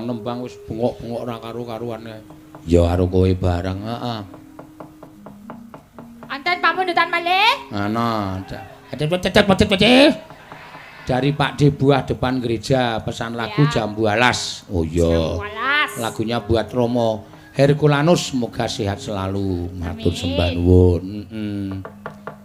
Nembang wis bengok-bengok ora karu-karuan kae. Ya karo kowe bareng, heeh. Anten pamundutan malih? Ana. Dari Pak D Buah depan gereja, pesan lagu ya. Jambu Alas. Oh iya. Lagunya buat Romo Herculanus, semoga sehat selalu. Matur sembah nuwun. Heeh.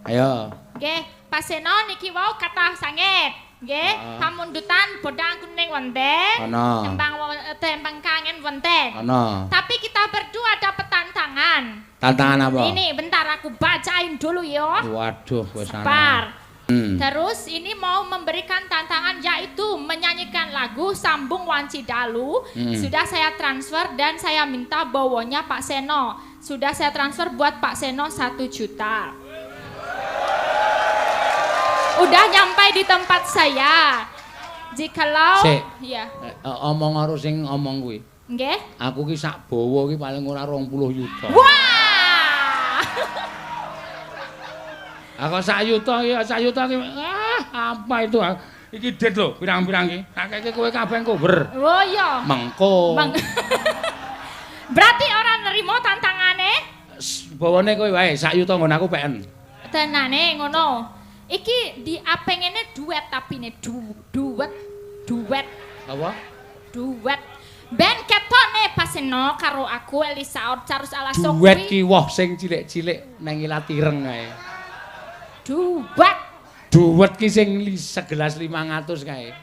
Ayo. Nggih, Pak Seno niki wau kathah sanget. Nggih, pamundutan bodang kuning wonten. Tembang tembang kangen wonten. Ana. Tapi kita berdua dapat tantangan. Tantangan apa? Ini bentar aku bacain dulu ya. Waduh, wis ana. Terus ini mau memberikan tantangan yaitu menyanyikan lagu Sambung Wanci Dalu. Sudah saya transfer dan saya minta bawonya Pak Seno. Sudah saya transfer buat Pak Seno 1 juta. Udah nyampe di tempat saya. Jikalau ya. Omong karo sing omong kuwi. Nggih. Aku ki sak bawa ki paling ora 20 yuta. Wah. Aku sak yuta iki, sak yuta iki. Ah, apa itu? Iki dit lho, pirang-pirang iki. Tak keke kowe kabeh kober. Oh iya. Mengko. Berarti ora nerimo tantangane? Bawane kowe wae, sak yuta nggon aku peken. Tenane ngono. Iki di apengene duet tapine duet duet. Apa? Duet. Ben ketone Paseno karo aku Elisa Orcarus ala Sokwi. Duet ki woh sing cilik-cilik nang ilat ireng kae. Duet. Duet ki sing segelas 500 kae.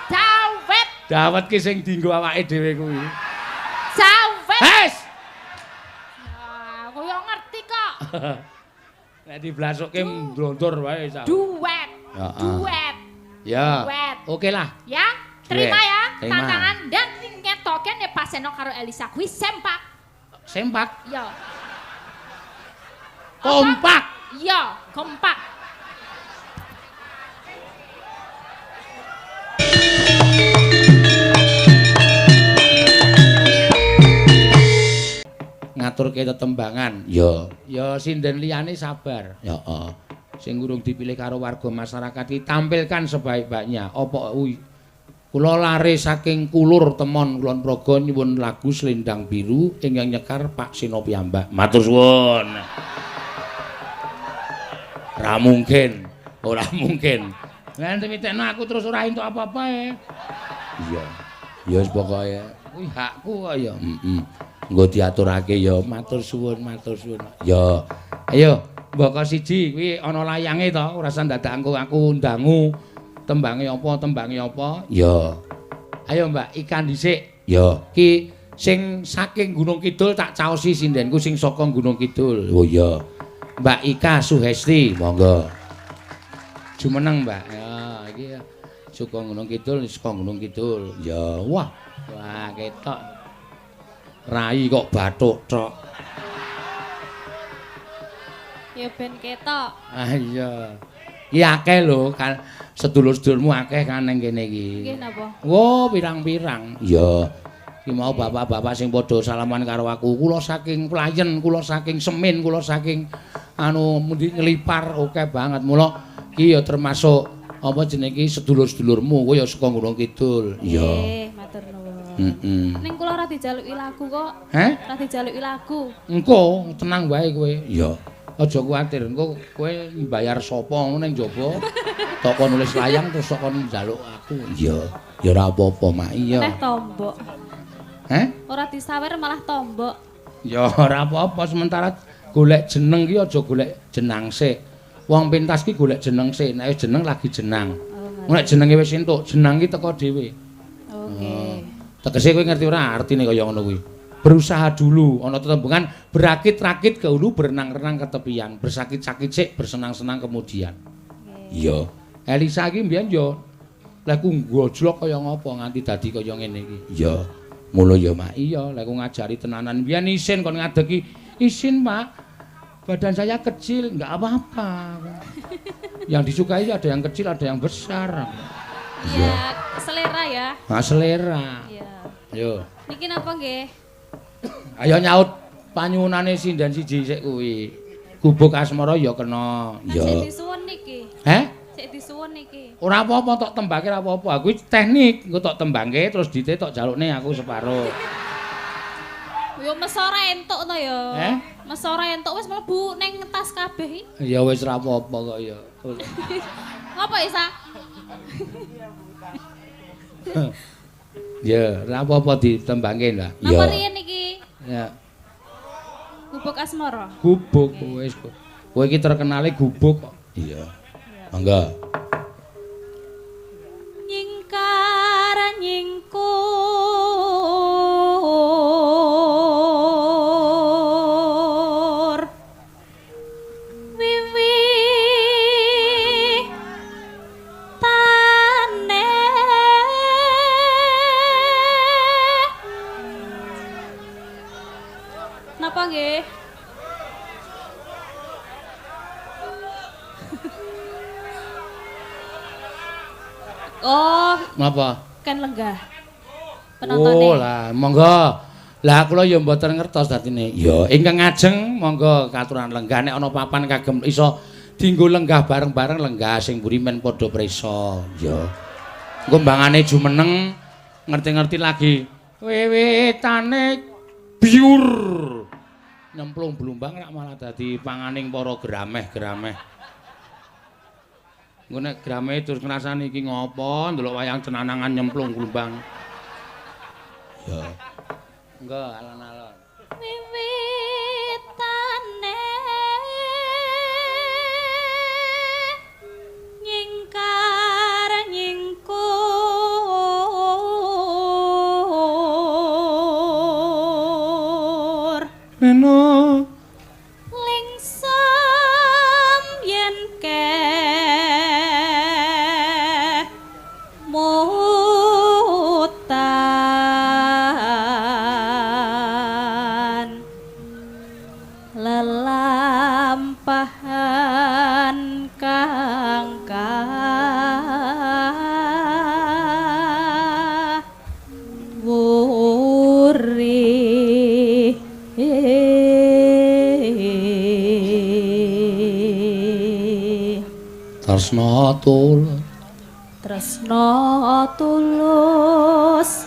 Dawet. Dawet ki sing dienggo awake dhewe kuwi. Dawet. Hes. Ya, aku yo ngerti kok. Nek diblasukke mblontor wae sak. Duet. Duet. Ya. Duet. Oke lah. Ya, terima ya terima. Tantangan dan ngetoke nek Paseno karo Elisa kuwi sempak. Sempak? Ya. Kompak. Iya, kompak. Ngaturke tetembangan. Ya, ya sinden liyane sabar. Heeh. Sing urung dipilih karo warga masyarakat iki tampilkan sebaik-baiknya. Apa kuwi? Kula lare saking Kulur Temon Kulon Progo nyuwun lagu Selendang Biru ingkang nyekar Pak Seno piyambak. Matur suwun. Ora mungkin, ora mungkin. Lah nek mitekno aku terus ora entuk apa-apa e. Iya. Ya wis pokoke kuwi hakku kok ya. Heeh. Engko diaturake ya. Matur suwun, matur suwun. Ya. Ayo, mboko siji kuwi ana layange to, ora usah dadak engko aku ndangu tembange apa, tembange apa. Ya. Ayo Mbak, ikan dhisik. Ya. Ki sing saking Gunung Kidul tak caosi sindenku sing saka Gunung Kidul. Oh iya. Mbak Ika Suhesti, monggo. Jumeneng, Mbak. Ya, iki saka Gunung Kidul, saka Gunung Kidul. Ya, wah. Wah, ketok. Rai kok bathuk tok. Ya ben ketok. Ah iya. Iki akeh lho, kan sedulur-sedulurmu akeh kan ning kene iki. Nggih napa? Wo, pirang-pirang. Iya. Iki mau bapak-bapak sing padha salaman karo aku. Kula saking Playen, kula saking Semin, kula saking anu mundi Nglipar, akeh banget. Mula iki ya termasuk apa jenenge iki sedulur-sedulurmu, kowe ya saka Gunung Kidul. Iya. Nggih, matur nuwun. Heeh. Ning kula ora dijaluki lagu kok. Heh? Ora dijaluki lagu. Engko tenang wae kowe. Iya. Aja kuwatir, engko kowe mbayar sapa ngono ning njaba. Tok kon nulis layang terus tok kon njaluk aku. Iya. Ya ora apa-apa, Mak. Iya. Neh tombok. Heh? Ora disawer malah tombok. Ya ora apa-apa, sementara golek jeneng ki aja golek jenang sik. Wong pentas ki golek jeneng sik, nek wis jeneng lagi jenang. Oh, nek jenenge wis entuk, jenang ki teko dhewe. Oke. Tegese kowe ngerti ora artine kaya ngono kuwi. Berusaha dulu, ana tetembungan berakit-rakit ke hulu, berenang-renang ke tepian, bersakit-sakit sik, bersenang-senang kemudian. Iya. Elisa iki mbiyen ya lek ku gojlok kaya ngapa nganti dadi kaya ngene iki. Iya. Ngono ya, Mak. Iya, lek ku ngajari tenanan mbiyen isin kon ngadegi. Isin, Pak. Badan saya kecil, enggak apa-apa. Yang disukai ada yang kecil, ada yang besar. Iya, selera ya. Nah, selera. Iya. Ayo. Niki napa nggih? Ayo nyaut panyuwunane sinden siji sik kuwi. Gubuk Asmara ya kena. Ya. Sing disuwun niki. Heh? Sik disuwun iki. Ora apa-apa tok tembake ora apa-apa. Aku iki teknik, engko tok tembangke terus dite tok jalukne aku separo. Yo mesora entuk to ya. Eh? Mesora entuk wis mlebu ning tas kabeh iki. Ya wis ora apa-apa kok ya. Ngopo Isa? Ya, ora apa-apa ditembangke lah. Napa riyen iki? Ya. Gubuk Asmara. Gubuk wis. Kowe iki terkenale gubuk kok. Iya. Monggo. Nyingkar nyingkur wiwi tane napa nggih? Oh, napa? Kan lenggah. Penontone. Oh lah, monggo. Lah kula ya mboten ngertos dadine. Ya, ingkang ngajeng monggo katuran lenggah nek ana papan kagem iso dienggo lenggah bareng-bareng lenggah sing mburi men padha prisa. Ya. Engko mbangane jumeneng ngerti-ngerti lagi wiwitane biur. Nyemplung blumbang rak malah dadi panganing para grameh-grameh. Engko nek grame terus ngrasani iki ngopo ndelok wayang cenanangan nyemplung glumbang. Ya. Engko alon-alon. Wiwitane nyingkar nyingkur Neno lingsem yen ke mutan lelampahan kang kawuri. Tresna tulus, tresna tulus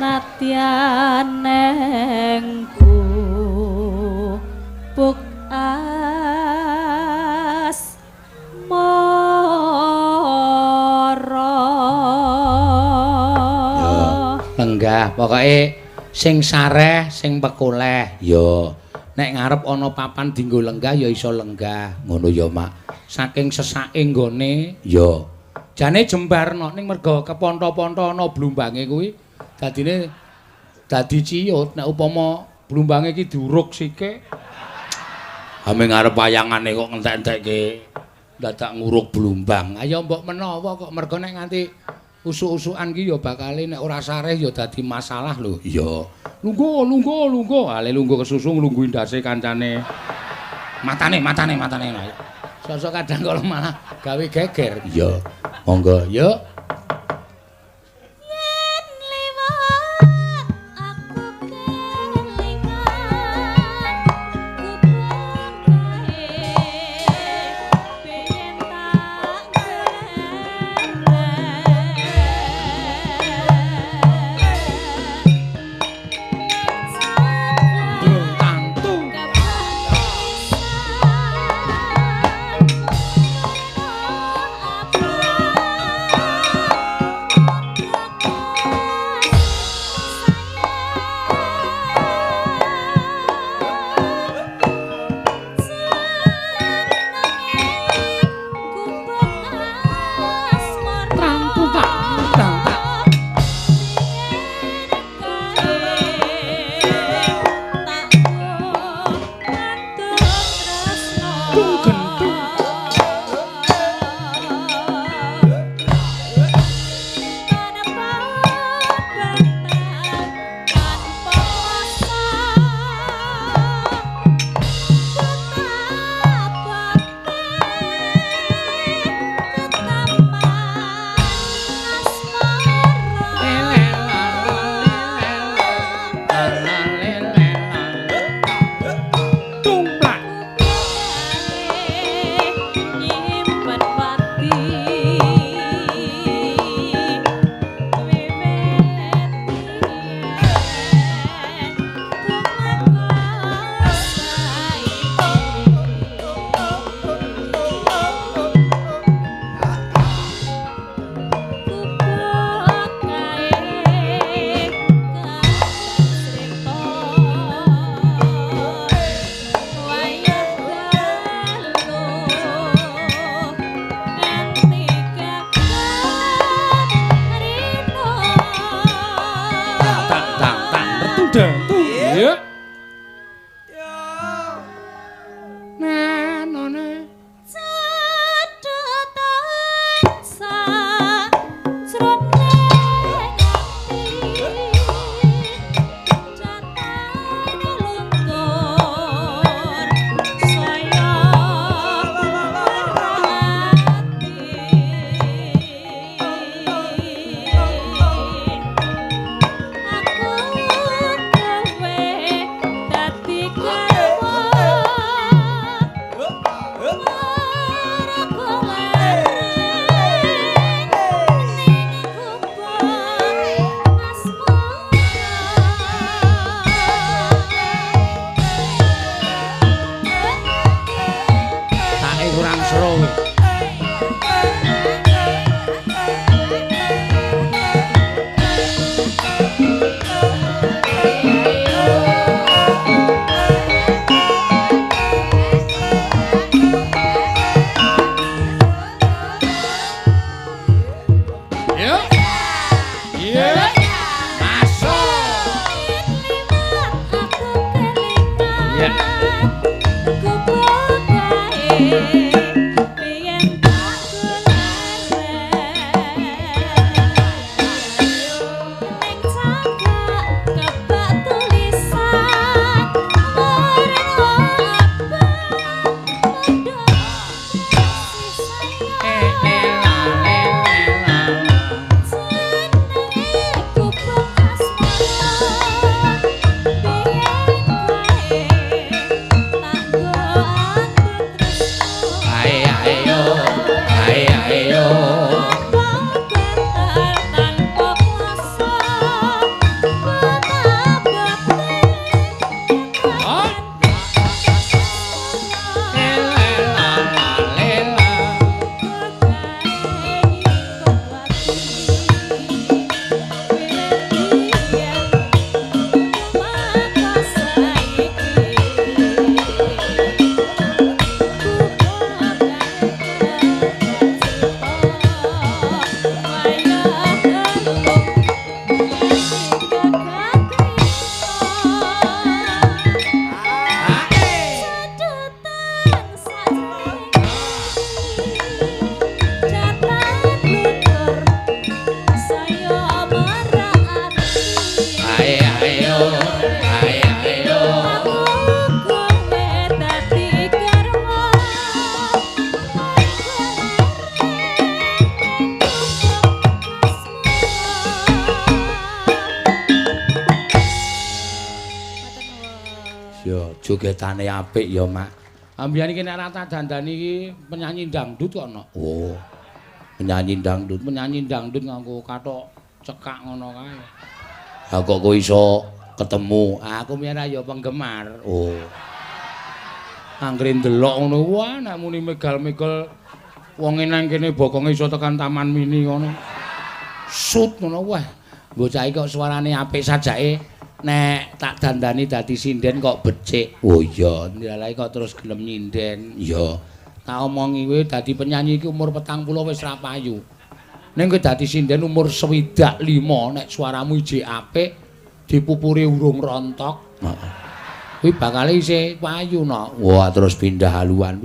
nadyan neng gubuk asmara. Lenggah pokoke sing sareh sing pekoleh ya. Nek ngarep ana papan dienggo lenggah ya iso lenggah ngono ya Mak. Saking sesake nggone ya. Jane jembarno ning merga keponto-ponto ana blumbange kuwi dadine dadi ciyut. Nek upama blumbange iki diuruk sithik ame ngarep wayangane kok ngentek-entekke dadak nguruk blumbang. Ayo mbok menawa kok merga nek nganti usuk-usukan ki ya bakale nek ora sareh ya dadi masalah lho. Iya. Lungguh, lungguh, lungguh. Ale lungguh kesusu nglungguhi ndase kancane. Matane, matane, matane. Sosok kadang kalau malah gawe geger. Iya. Monggo, yuk. Yen liwat aku kelingan gubuk kae pengen tak Durung tantu. Kapan Datu. Iya. Nah, nona. Jogetane apik ya, Mak. Ambiyen iki nek ora tak dandani iki penyanyi dangdut kok ana. Oh. Penyanyi dangdut, penyanyi dangdut nganggo kathok cekak ngono kae. Ha kok kowe iso ketemu? Aku mbiyen ya penggemar. Oh. Anggere ndelok ngono, wah nek muni megal-megal wonge nang kene bokonge iso tekan Taman Mini ngono. Sut ngono wah. Bocah iki kok suarane apik sajake. Nek tak dandani dadi sinden kok becik. Oh iya, ndalae kok terus gelem nyinden. Iya. Tak omongi kowe dadi penyanyi iki umur 40 wis ra payu. Ning kowe dadi sinden umur 65 nek suaramu ijik apik, dipupuri urung rontok. Heeh. Kuwi bakal isih payu no. Wah, terus pindah haluan.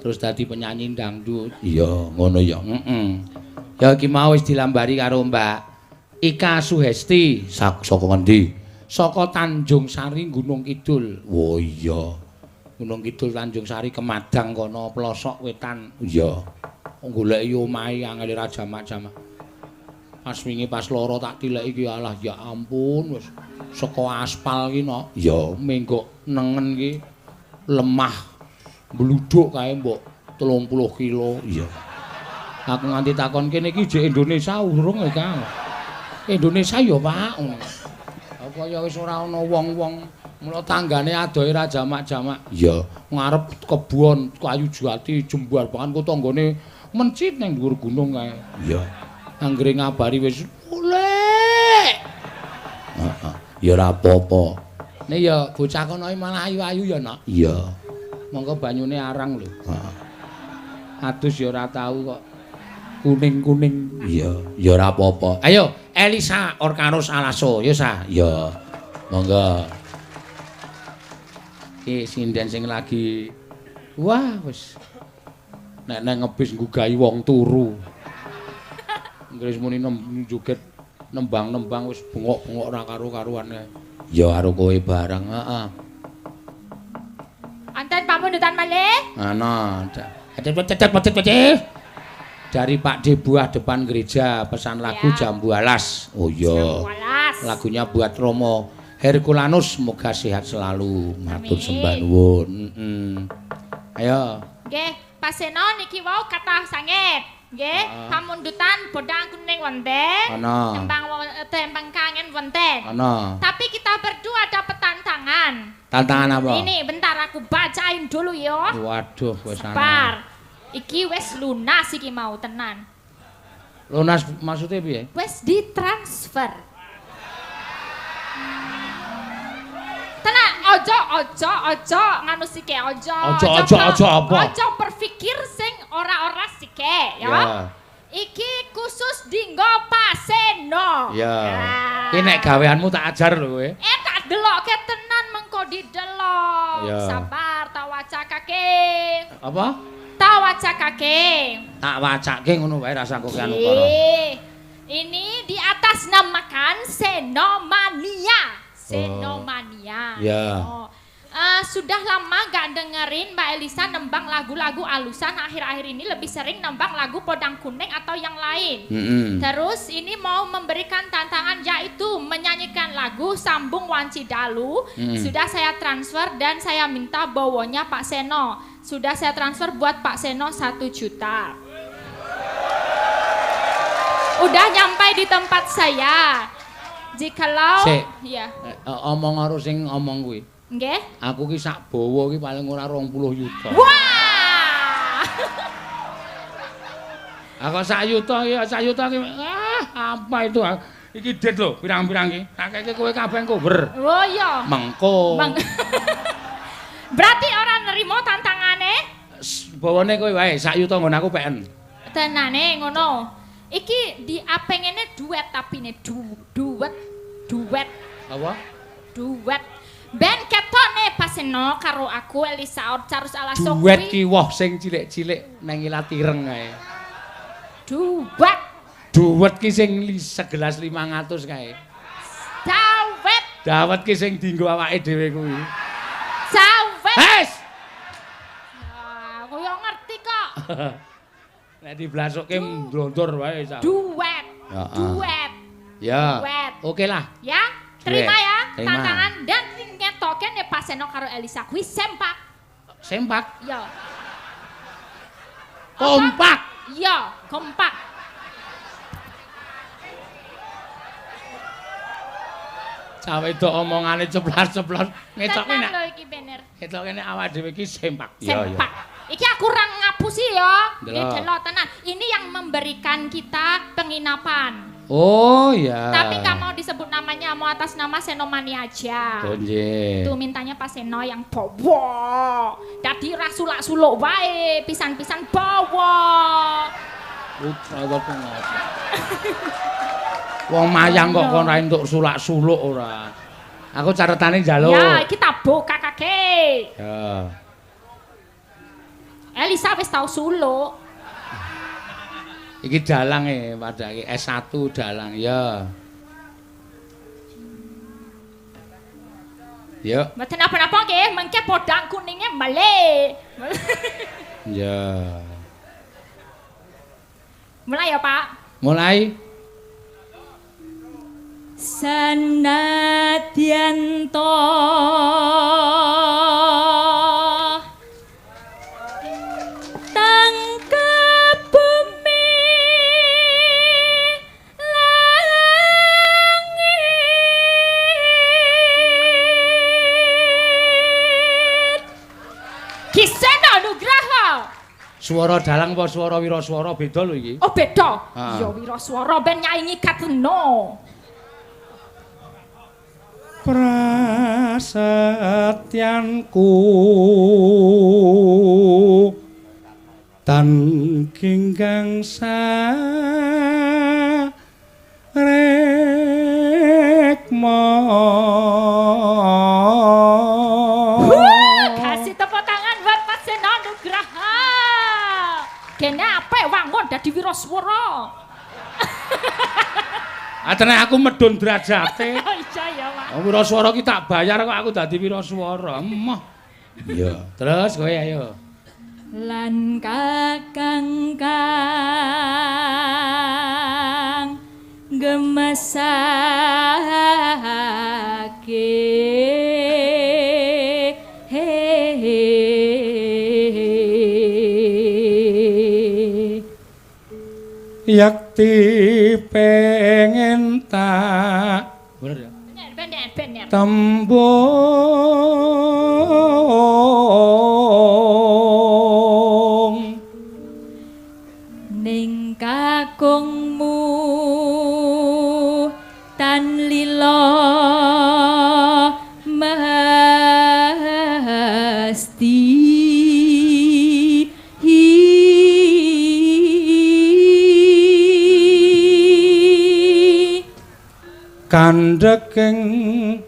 Terus dadi penyanyi dangdut. Iya, ngono ya. Heeh. Ya iki mau wis dilambari karo Mbak Ika Suhesti. Saka ngendi? Saka Tanjung Sari Gunung Kidul. Oh iya. Gunung Kidul Tanjung Sari Kemadang kono pelosok wetan. Iya. Goleki omahe angel ra jamak-jamak. Pas wingi pas loro tak tileki iki alah ya ampun wis saka aspal ki no. Iya, menggok nengen ki lemah bluduk kae mbok 30 kilo. Iya. Aku nganti takon kene iki jek Indonesia urung e, Kang. Indonesia ya, Pak. Apa ya wis ora ana wong-wong mula tanggane adohe ra jamak-jamak. Iya, ngarep kebon kayu jati jembar bahkan ku tanggane mencit ning dhuwur gunung kae. Iya. Anggere ngabari wis golek. Heeh. Ya ora apa-apa. Nek ya bocah kono malah ayu-ayu ya, Nak. Iya. Monggo banyune arang lho. Heeh. Adus ya ora tau kok. Kuning-kuning. Iya, ya ora apa-apa. Ayo, Elisa Orkarus Alaso. Ya sa. Ya. Monggo. Ki sinden sing lagi wah wis nek nang ngebis nggugahi wong turu. Inggris muni joget nembang-nembang wis bengok-bengok ora karo-karuan. Ya karo kowe bareng, heeh. Anten pamundutan malih? Ana. Dari Pak D Buah depan gereja, pesan lagu ya. Jambu Alas. Oh iya. Lagunya buat Romo Herculanus, semoga sehat selalu. Matur sembah nuwun. Heeh. Ayo. Nggih, Pak Seno niki wau kathah sanget. Nggih, pamundutan podang kuning wonten. Tembang tembang kangen wonten. Ana. Tapi kita berdua dapat tantangan. Tantangan apa? Ini bentar aku bacain dulu ya. Waduh, wis ana. Sabar. Iki wis lunas iki mau tenan. Lunas maksudnya piye? Wis ditransfer. Tenan, ojo ojo ojo nganu sike ojo. Ojo ojo ojo apa? Ojo berpikir sing ora-ora sike ya. Ya. Iki khusus dinggo Pak Seno. Ya. Iki nek gaweanmu tak ajar lho kowe. Eh tak delokke tenan mengko didelok. Ya. Sabar tak wacakake. Apa? Tak wacakake. Tak wacake ngono wae rasa kok anu karo. Ini di atas namakan Senomania. Senomania. Oh. Ya. Oh. Sudah lama gak dengerin Mbak Elisa nembang lagu-lagu alusan, akhir-akhir ini lebih sering nembang lagu podang kuning atau yang lain. Terus ini mau memberikan tantangan yaitu menyanyikan lagu Sambung Wanci Dalu. Sudah saya transfer dan saya minta bawonya Pak Seno. Sudah saya transfer buat Pak Seno 1 juta. Udah nyampe di tempat saya. Jikalau ya. Omong karo sing omong kuwi. Nggih. Aku ki sak bawa ki paling ora 20 yuta. Wah. Aku sak yuta ki, sak yuta ki. Ah, apa itu? Iki dit lho, pirang-pirang ki. Tak keke kowe kabeh engko ber. Oh iya. Mengko. Berarti ora nerimo tantangane? Bawane kowe wae, sak yuta nggon aku peken. Tenane ngono. Iki diapengene duet tapine duet duet. Apa? Duet. Ben ketone Pak Seno karo aku Elisa Orcarus Alaso. Duet ki woh sing cilik-cilik nang ilat ireng kae. Duet. Duet ki sing segelas 500 kae. Dawet. Dawet ki sing dienggo awake dhewe kuwi. Dawet. Hes. Ya, aku yo ngerti kok. Nek diblasokke mblontor wae sak. Duet. Duet. Ya. Duet. Oke lah. Ya, terima ya terima. Tantangan dan ngetoke nek Pak Seno karo Elisa kuwi sempak. Sempak? Ya. Kompak. Iya, kompak. Cah wedok omongane ceplas-ceplos ngetoke nek. Tenan lho iki bener. Ngetoke nek awak dhewe iki sempak. Sempak. Iki aku kurang ngapusi ya. Delok tenan. Ini yang memberikan kita penginapan. Oh ya. Tapi nggak mau disebut namanya, mau atas nama Senomania aja. Oh nggih. Tuh mintanya Pak Seno yang bawa. Dadi ra sulak-suluk wae, pisan-pisan bawa. Wong mayang kok kon ra entuk sulak-suluk ora. Aku catetane njaluk. Ya, iki tak bukakake. Ya. Elisa wis tau suluk. Iki dalang e padake S1 dalang ya. Ya. Mboten napa-napa nggih, mengke podang kuninge malih. Ya. Mulai ya, Pak. Mulai. Sanadyan to tangkep bumi langit. Ki Seno Nugraha. Swara dalang apa swara wiraswara beda lho iki? Oh beda. Ya wiraswara ben nyaingi Katno. Prasetyanku tan ginggang sare. Ora aku medun derajate. Iya ya, Pak. Oh, wiraswara ki tak bayar kok aku dadi wiraswara. Emoh. Iya, terus kowe ayo. Lan kakang kang gemesake yakti pengen tak bener ya? Bener, bener. Tembung ning kakungmu tan lila mesti kandheking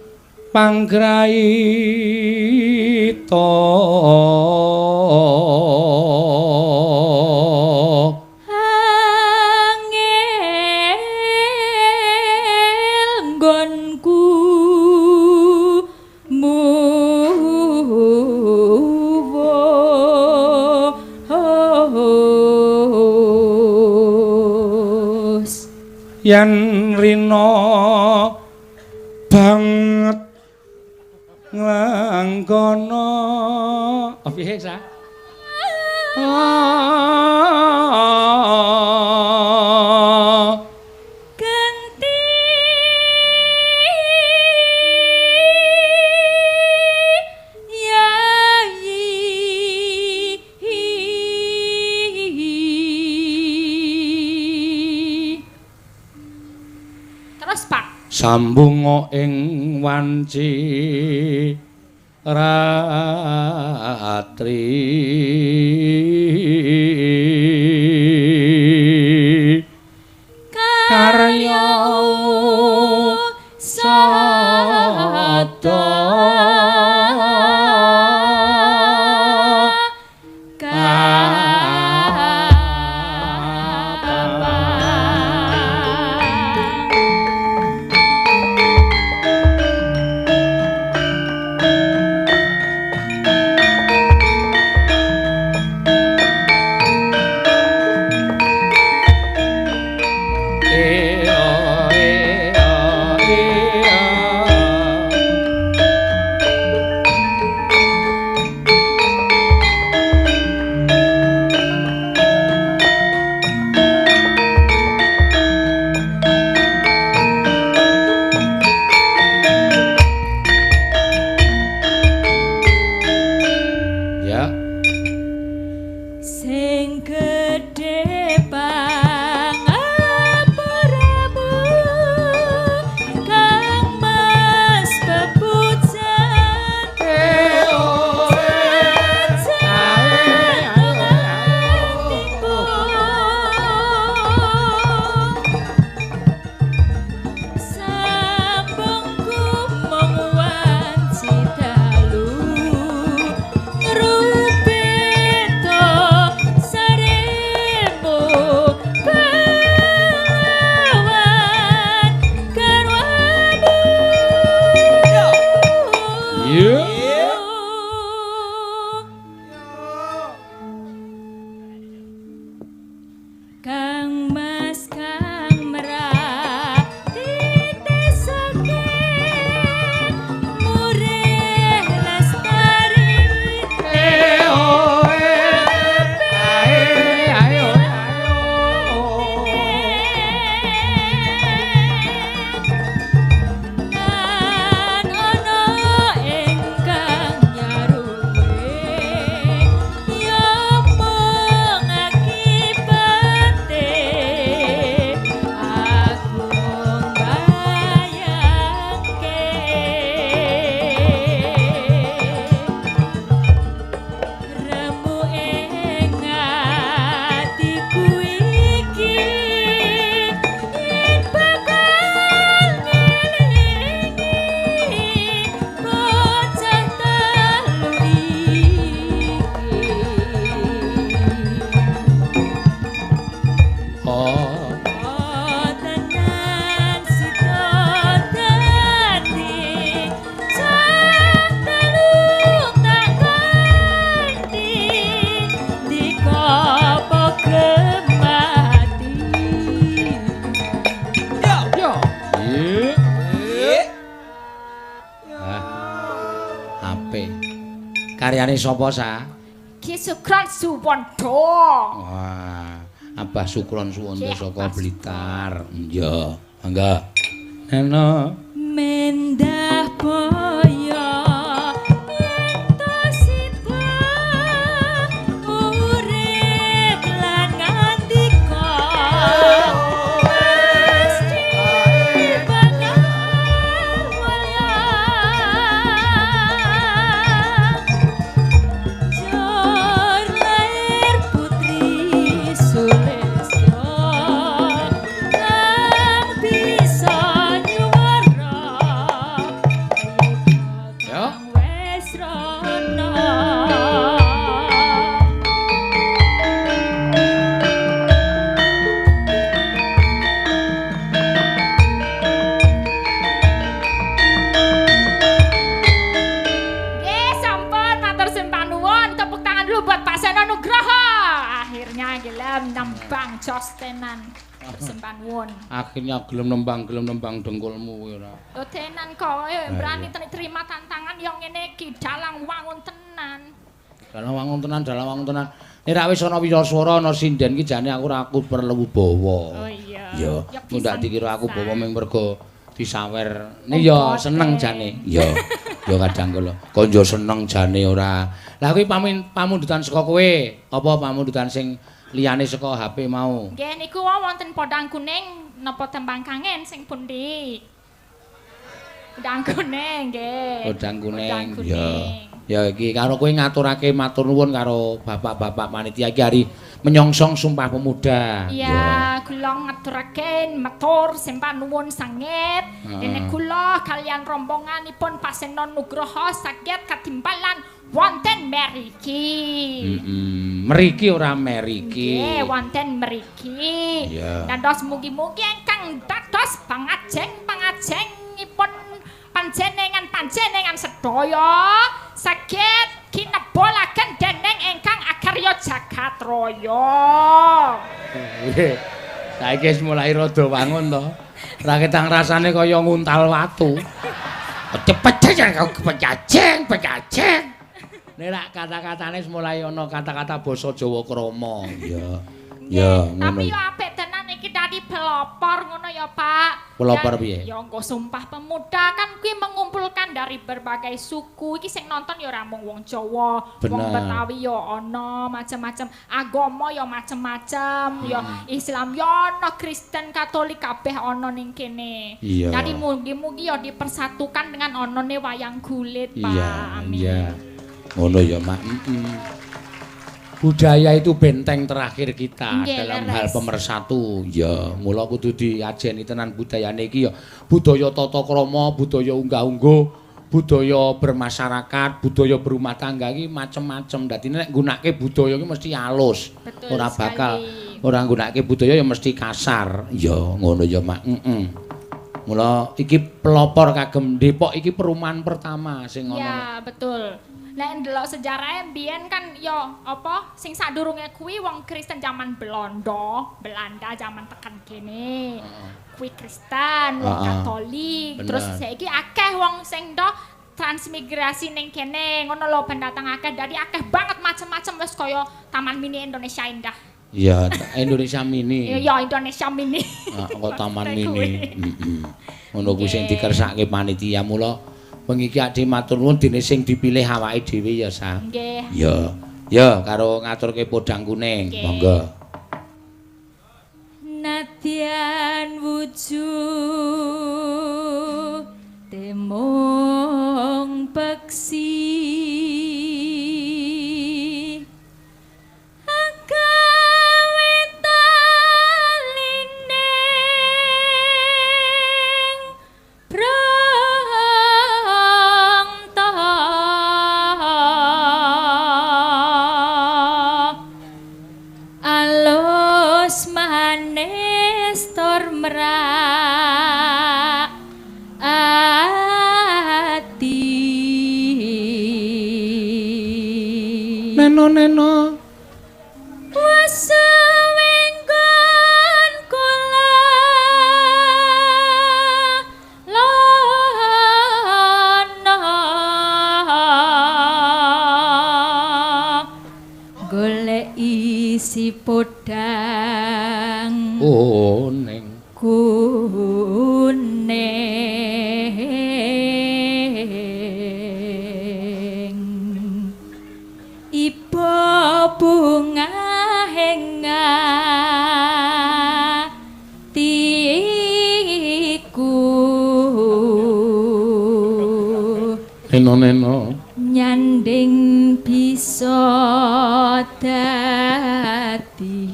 panggraita angel nggonku muwus yen rina banget nglangkono piye sa? Genti yayi. Terus Pak. Sambung ing wanci ratri karya sada Terus. HP. Karyane sapa sa? Ki Sukron Suwondo. Wah, Abah Sukron Suwondo saka Blitar. Iya, mangga. Neno mendah boyo yen to sida urip lan ngandika mesti bakal mulya jor lair putri Sulistyo kang bisa nyuwara Yo. Wes rono. Nggih, sampun matur sembah nuwun. Tepuk tangan dulu buat Pak Seno Nugroho. Akhirnya gelem nembang jos tenan. Sembah nuwun. Akhirnya gelem nembang dengkulmu kowe ora. Lho tenan kok berani terima tantangan yang ngene iki dalang wangun tenan. Dalang wangun tenan, dalang wangun tenan. Nek ra wis ana wiraswara ana sinden ki jane aku ora aku perlu bawa. Oh iya. Ya, Ya, ndak dikira aku pisan-pisan. bawa mung mergo disawer. Ni ya seneng jane. Ya. Ya kadang kala konjo seneng jane ora. Lah kuwi pamundutan saka kowe, apa pamundutan sing liyane saka HP mau? Nggih niku wau wonten podang kuning napa tembang kangen sing pundi? Podang kuning nggih. Podang kuning. Podang Ya. kuning. Ya iki karo kowe ngaturake matur nuwun karo bapak-bapak panitia iki hari menyongsong Sumpah Pemuda. Iya, kula ngaturaken matur sembah nuwun sanget. Heeh. Dene kula kalian rombonganipun Pak Seno Nugroho saged katimbalan wonten mriki. Mriki ora meriki. Nggih, wonten mriki. Iya. Dados mugi-mugi ingkang dados pangajeng-pangajengipun panjenengan-panjenengan sedaya saged kinebolaken dening ingkang akarya jagat raya. Saiki wis mulai rada wangun to. Ra ketang rasane kaya nguntal watu. Cepet pecaceng, pecaceng. Nek rak kata-katane wis mulai ana kata-kata basa Jawa krama. Iya. Ya, ngono. Tapi yo apik tenan iki dadi pelopor ngono ya, Pak. Pelopor piye? Ya engko Sumpah Pemuda kan kuwi mengumpulkan dari berbagai suku. Iki sing nonton ya ora mung wong Jawa, wong Betawi ya ana, macem-macem agama ya macem-macem, ya Islam ya ana, Kristen, Katolik kabeh ana ning kene. Iya. Dadi mugi-mugi ya dipersatukan dengan onone wayang kulit, Pak. Iya, Amin. iya. Ngono ya, Mak. Budaya itu benteng terakhir kita Nggih, dalam leres. hal pemersatu. Ya, mula kudu diajeni tenan budayane iki ya. Budaya tata krama, budaya unggah-ungguh, budaya bermasyarakat, budaya berumah tangga iki macem-macem. Dadi nek nggunakake budaya iki mesti alus. Betul Ora bakal sekali. ora nggunakake budaya ya mesti kasar. Ya, ngono ya, Mak. Mula iki pelopor kagem Depok iki perumahan pertama sing ana. Ya, betul. Nek ndelok sejarahe mbiyen kan ya apa sing sadurunge kuwi wong Kristen zaman Belanda, Belanda zaman tekan kene. Kuwi Kristen, wong Katolik, Bener. terus saiki akeh wong sing do transmigrasi ning kene, ngono lho pendatang akeh. Dadi akeh banget macem-macem wis kaya Taman Mini Indonesia Indah. Iya, Indonesia Mini. Ya Indonesia Mini. Kok Taman Maksudnya Mini. kuwi. Ngono kuwi sing dikersake panitia mula wengi iki ade matur nuwun dene sing dipilih awake dhewe ya, Sa. Nggih. Ya. Ya, karo ngaturke podang kuning. Nggih. Monggo. Nadyan wujud temung peksi agawe talining prangta alus manis tur merak ati. Neno neno Wesewenggon kula lono. Podang kuning kuning iba bunga atiku neno-neno nyanding bisa dadi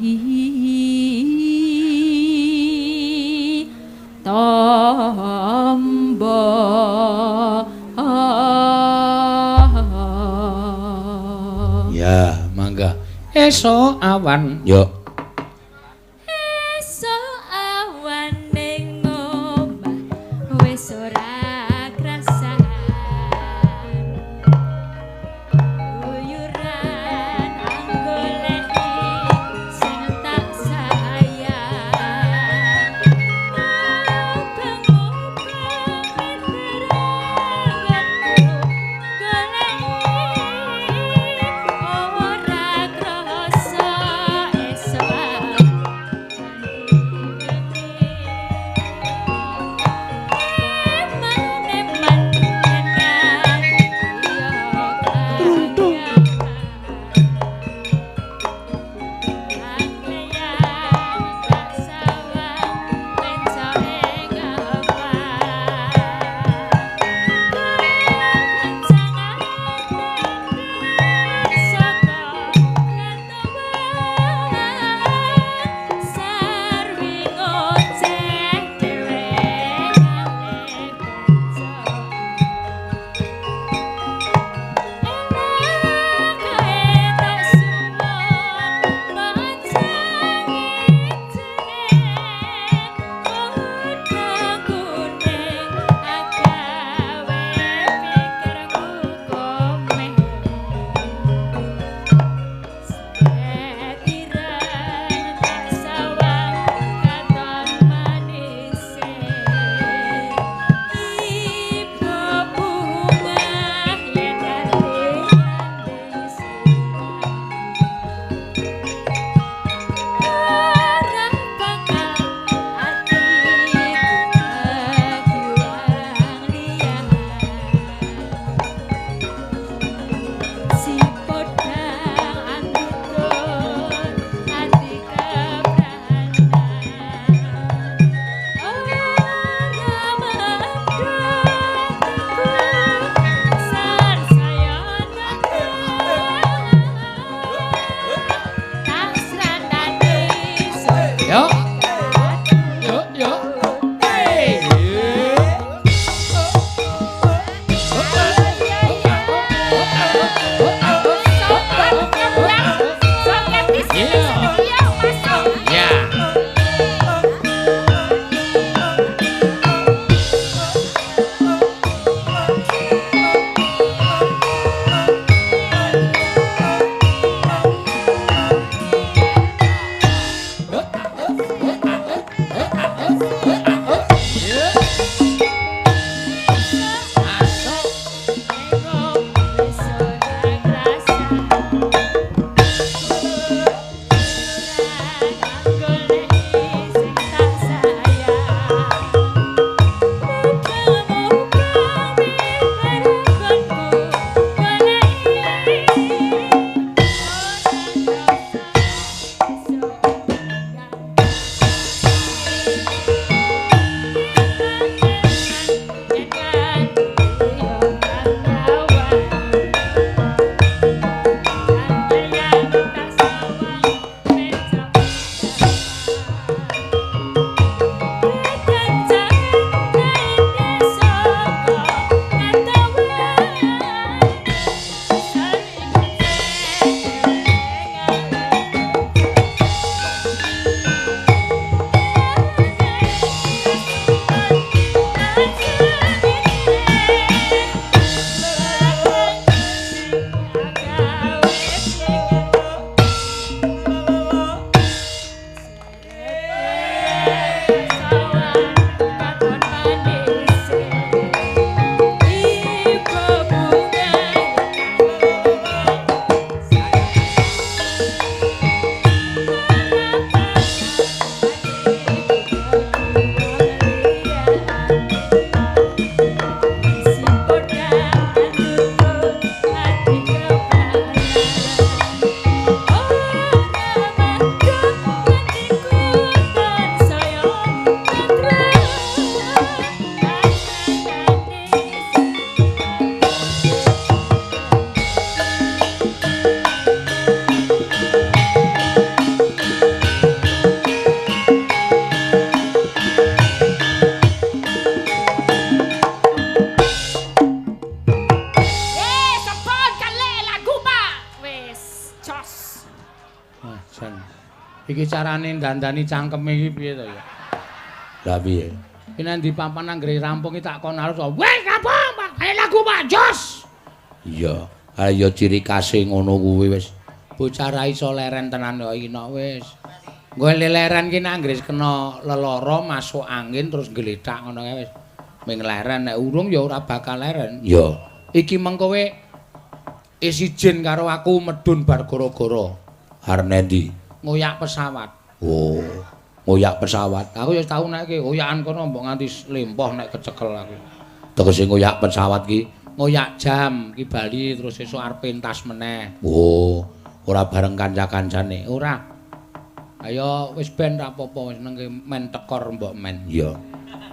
tombo. Ya, mangga. Esuk awan. Yo. Esuk awan ning omah wis ora krasan. Uyuran anggoleki sing tak sayang. Ubeng-ubeng miteranganmu goleki ora krasa esuk Iki carane dandani cangkeme iki piye to ya? Lah piye? Iki nang ndi papan anggere rampung iki tak kon arep. Wes rampung, Pak. Ayo lagu Pak Jos. Iya. Ayo ciri khase ngono kuwi wis. Bocah ra iso leren tenan kok iki nok wis. Nggo leren ki nek anggere kena lelara masuk angin terus gletak ngono kae wis. Ming leren nek urung ya ora bakal leren. Iya. Iki mengko kowe is izin karo aku medhun bar gara-gara. Arep nendi? Ngoyak pesawat. Oh, ngoyak pesawat. Aku ya tau nek iki oyakan kono mbok nganti lempoh nek kecekel aku. Tegese ngoyak pesawat ki ngoyak jam ki bali terus sesuk arep pentas meneh. Oh, ora bareng kanca-kancane. Ora. Ayo wis ben ra apa-apa wis nang men tekor mbok men. Iya.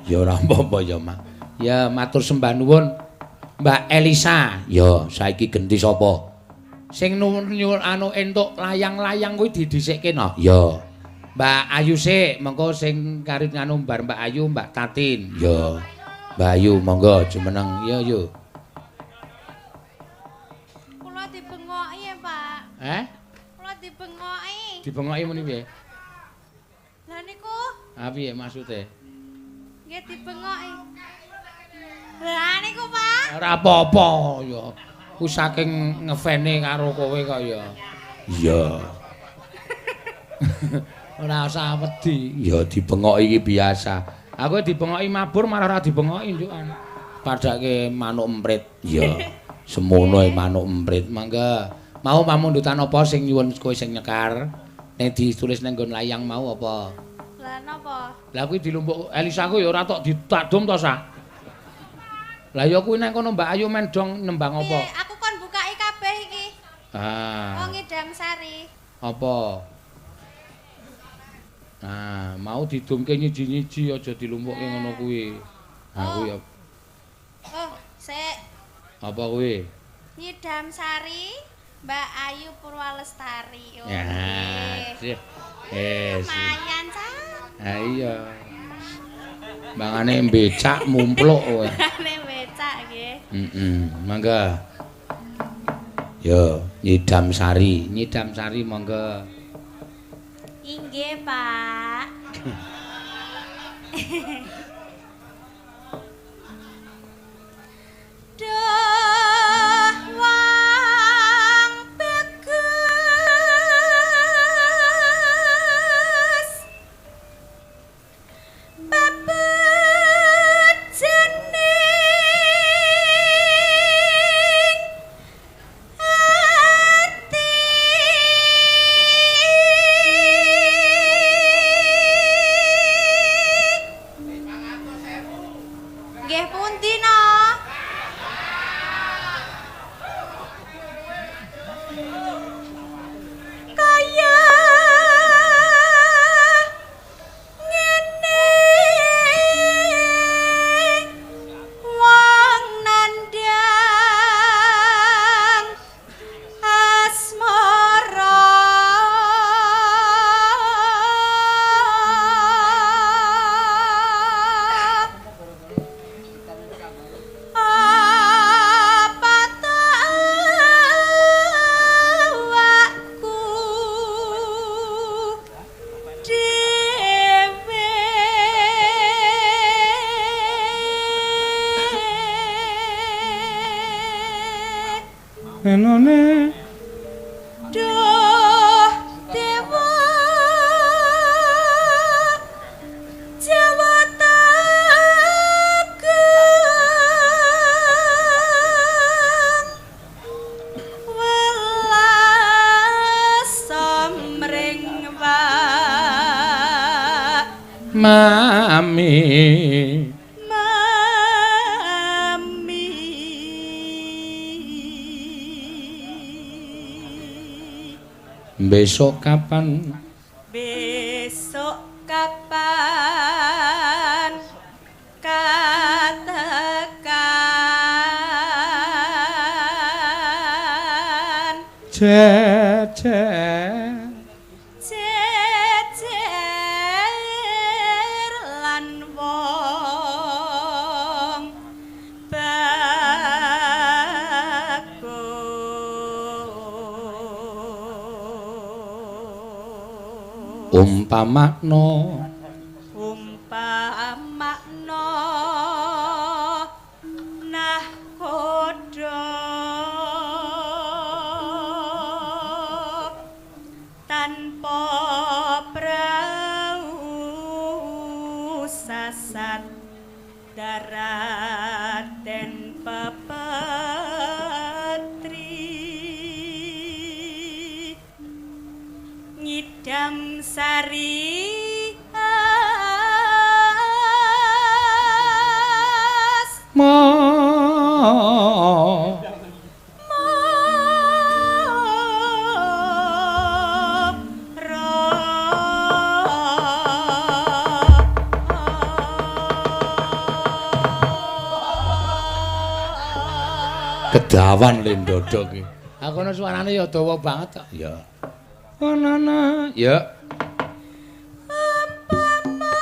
Ya ora apa-apa ya, Mak. Ya matur sembah nuwun Mbak Elisa. Ya, saiki genti sapa? Sing nyuwun anu entuk layang-layang kuwi didhisikke no. Ya. Mbak Ayu sik, mengko sing karit nganu bar Mbak Ayu, Mbak Tatin. Ya. Mbak Ayu monggo jumeneng. Ya yo. Kula dibengoki ya, Pak. Eh? Kula dibengoki. Dibengoki muni piye? Lah niku. Ah piye maksude? Nggih dibengoki. Lah niku, Pak. Ora apa-apa ya. Ku saking ngefane karo kowe kok ya. Iya. Ora usah wedi. Ya dibengoki iki biasa. Aku dibengoki mabur malah ora dibengoki njukan. Padake manuk emprit. Iya. Semono e manuk emprit. Mangga. Mau pamundutan apa sing nyuwun kowe sing nyekar? Nek ditulis nang nggon layang mau apa? Lah napa? Lah kuwi dilumpuk Elisa ku ya ora tok ditakdum to, Sa. Lah ya kuwi nang kono Mbak Ayu men dong nembang apa? Aku kon bukai kabeh iki. Ah. Wong Ngidam Sari. Apa? Nah, mau didumke nyiji-nyiji aja dilumpukke ngono kuwi. Ha kuwi ya. Oh, sik. Apa kuwi? Ngidam Sari, Mbak Ayu Purwalestari. Oh. Ya. Eh. Lumayan, Cak. Ha iya. Mangane becak mumpluk kowe. Mangane becak nggih. Heeh, mangga. Yo, Nyidam Sari, Nyidam Sari monggo. Inggih, Pak. Duh wong bagus bebejening ati nggih pundi no? Kaya ngene wong nandhang asmara apa ta awakku dhewe Enone Duh dewa Jawata agung welas samring wak mami. Mami. Besok kapan? Besok kapan katakan Jejer jejer lan wong bagus. Umpamakna umpamakna nahkoda tanpa prau sasat darat den pepetri ngidam sari as ma kedawan le ndodho ki. Aku ana suarane ya dawa banget kok. Ya. Ana ya. Umpama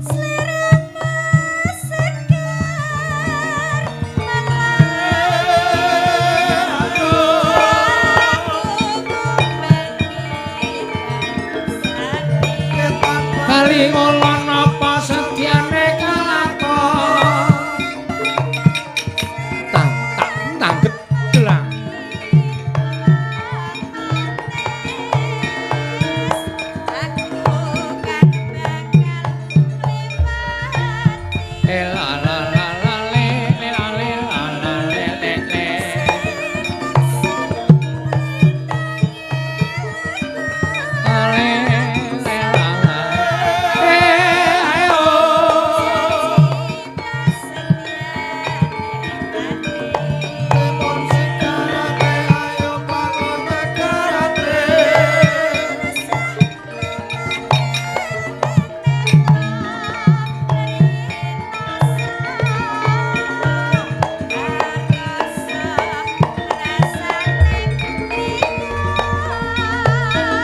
sliramu segar Kali ngolon apa setyane kalakon. Tang tang tang gedelang. Aku kan bakal ngliwati E la la la la le le la le la la le le le. La le le la la. E ayo.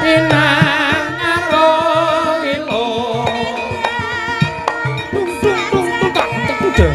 Inang aro ilo. Tung tung tung tung tak tak tuh.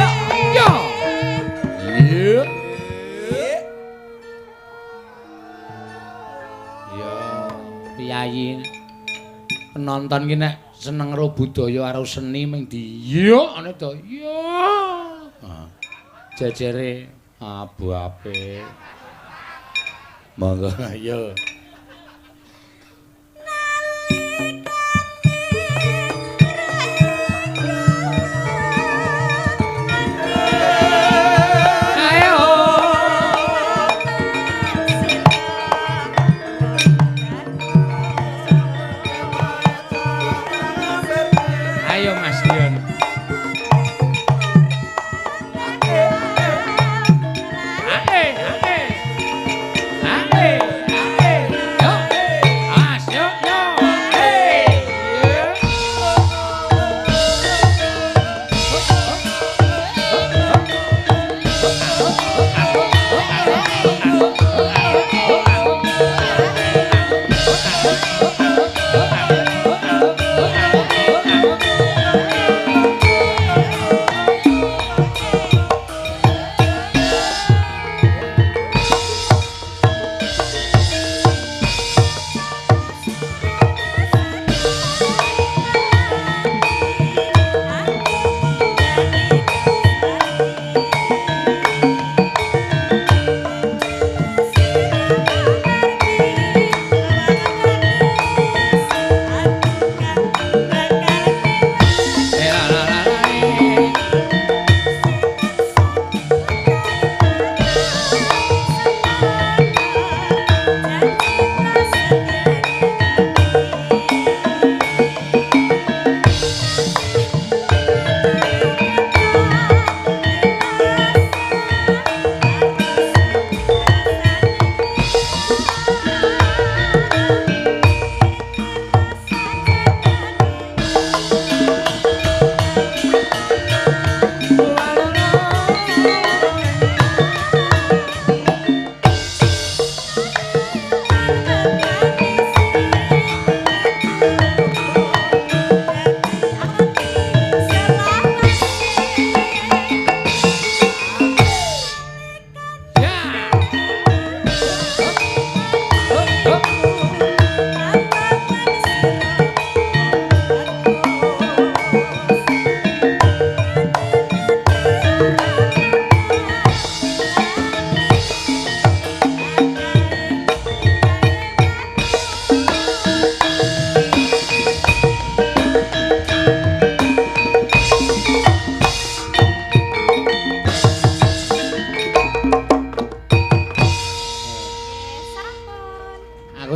Ya. Iya. Ya, piyayi penonton ki nek seneng karo budaya karo seni ming di yo ana to. Ya. Ah. Jejere abu apik. Monggo ayo. Ayo. Ayo Mas Dion. Ae, ae. Ae, ae.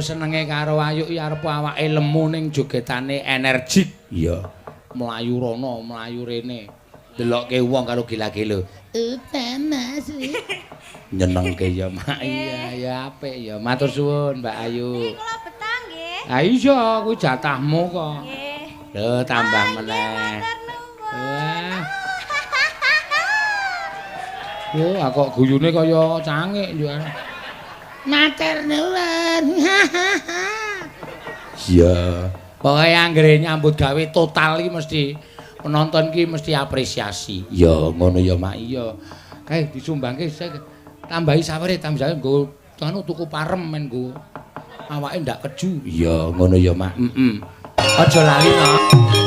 senenge karo Ayu iki arep awake lemu ning jogetane energik. Iya. Mlayu rono, mlayu rene. Delokke wong karo gila-gila. Udan Mas. Nyenengke ya, Mak. Iya, ya apik ya. Matur suwun, Mbak Ayu. Niki kula betah nggih. Ha iya, kuwi jatahmu kok. Nggih. Lho, tambah Ah, nggih, meneh. matur nuwun. Wah. Oh, kok guyune kaya cangik yo. Matur nuwun. Iya. Pokoke anggere nyambut gawe total iki mesti penonton ki mesti apresiasi. Ya ngono ya, Mak. Iya. Kae disumbangke tambahi sawere, tambahi nggo anu tuku parem men nggo awake ndak keju. Iya, ngono ya, Mak. Heeh. Aja lali no.